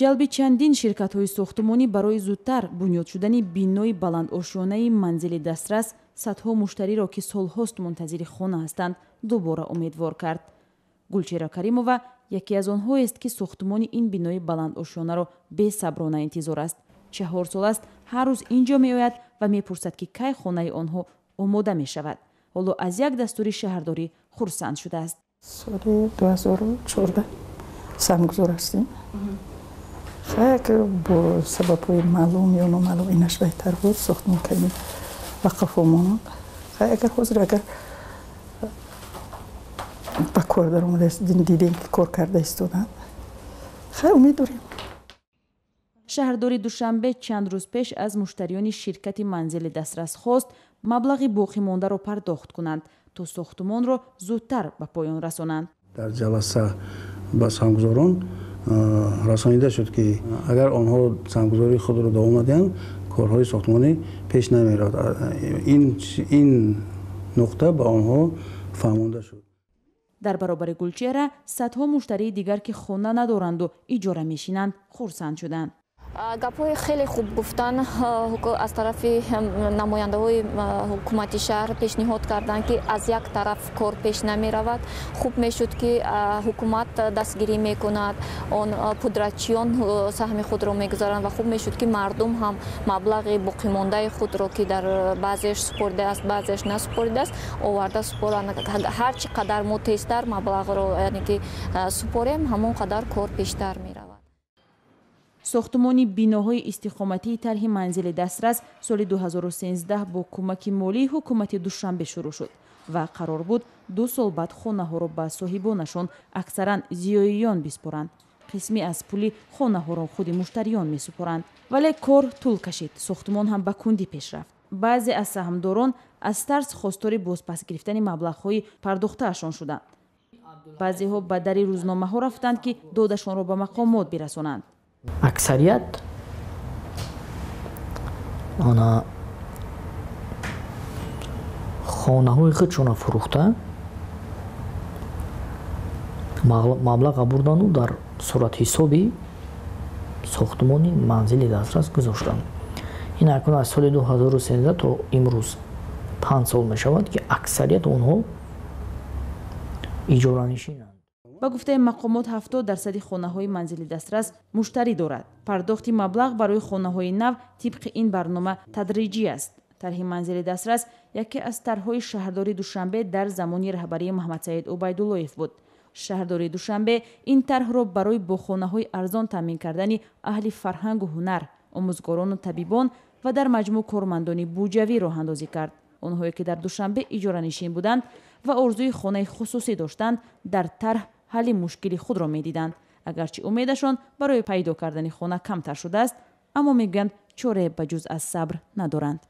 Ҷалби чандин ширкатҳои сохтумонӣ барои зудтар бунёд шудани бинои баландошёнаи манзили дастрас садҳо муштариро, ки солҳост мунтазири хона ҳастанд, дубора умедвор кард. Гулчеҳра Каримова яке аз онҳоест, ки сохтумони ин бинои баландошёнаро бесаброна интизор аст. 4 сол аст ҳар рӯз ин ҷо меояд ва мепурсад, ки кай хонаи онҳо омода мешавад. Ҳоло аз як дастури шаҳрдорӣ хурсанд шудааст. Соли 2014 саҳмгузор ҳастем. Як бо сабабҳои маълум ё номаълум инаш беҳтар буд, сохтмон кардем ва қафо монд. Агар ҳозир агар ба кор даромадааст, дидем ки кор карда истоданд, хай умед дорем. Шаҳрдори Душанбе чанд рӯз пеш аз муштариёни ширкати манзили дастрас хост маблағи боқимондаро пардохт кунанд, то сохтумонро зудтар ба поён расонанд. Дар ҷаласа ба саҳмгузорон расонида шуд, ки агар онҳо саҳмгузории худро давом надиҳанд, корҳои сохтмонӣ пеш намеравад. Ин нуқта ба онҳо фаҳмонда шуд. Дар баробари Гулчеҳра садҳо муштарии дигар, ки хона надоранду иҷора мешинанд, хурсанд шуданд. Гапҳои хеле хуб гуфтан аз тарафи намояндаҳои ҳукумати шаҳр пешниҳод карданд, ки аз як тараф кор пеш намеравад. Хуб мешуд, ки ҳукумат дастгирӣ мекунад, он пудратчиён саҳми худро мегузаранд ва хуб мешуд, ки мардум ҳам маблағи боқимондаи худро, ки дар баъзеаш супоридааст, баъзеаш насупоридааст, оварда супоранд. Ҳар чӣ қадар мо тезтар маблағро, яъне ки супорем, ҳамон қадар кор пештар меравад. Сохтумони биноҳои истиқоматии тарҳи манзили дастрас соли 2013 бо кӯмаки молии ҳукумати Душанбе шурӯъ шуд ва қарор буд 2 сол баъд хонаҳоро ба соҳибонашон, аксаран зиёиён, биспоранд. Қисме аз пули хонаҳоро худи муштариён месупоранд. Вале кор тӯл кашид, сохтумон ҳам ба кундӣ пеш рафт. Баъзе аз саҳмдорон аз тарс хостори бозпас гирифтани маблағҳои пардохтаашон шуданд. Баъзеҳо ба дари рӯзномаҳо рафтанд, ки додашонро ба мақомот бирасонанд. Аксарият она хонаҳои худшона фурӯхта, маблаға бурдану дар суратҳисоби сохтмони манзили дастрас гузоштанд. Ин акнун аз соли 2013 то имрӯз 5 сол мешавад, ки аксарияти онҳо иҷоранишинанд. Ба гуфтаи мақомот, 70% хонаҳои манзили дастрас муштарӣ дорад. Пардохти маблағ барои хонаҳои нав тибқи ин барнома тадриҷӣ аст. Тарҳи манзили дастрас яке аз тарҳҳои шаҳрдори Душанбе дар замони раҳбарии Муҳаммадсаид Убайдуллоев буд. Шаҳрдори Душанбе ин тарҳро барои бо хонаҳои арзон таъмин кардани аҳли фарҳангу ҳунар, омӯзгорону табибон ва дар маҷмӯъ кормандони буҷавӣ роҳандозӣ кард. Онҳое ки дар Душанбе иҷоранишин буданд ва орзуи хонаи хусусӣ доштанд, дар тарҳ ҳалли мушкили худро медиданд. Агарчи умедашон барои пайдо кардани хона камтар шудааст, аммо мегӯянд, чорае ба ҷуз аз сабр надоранд.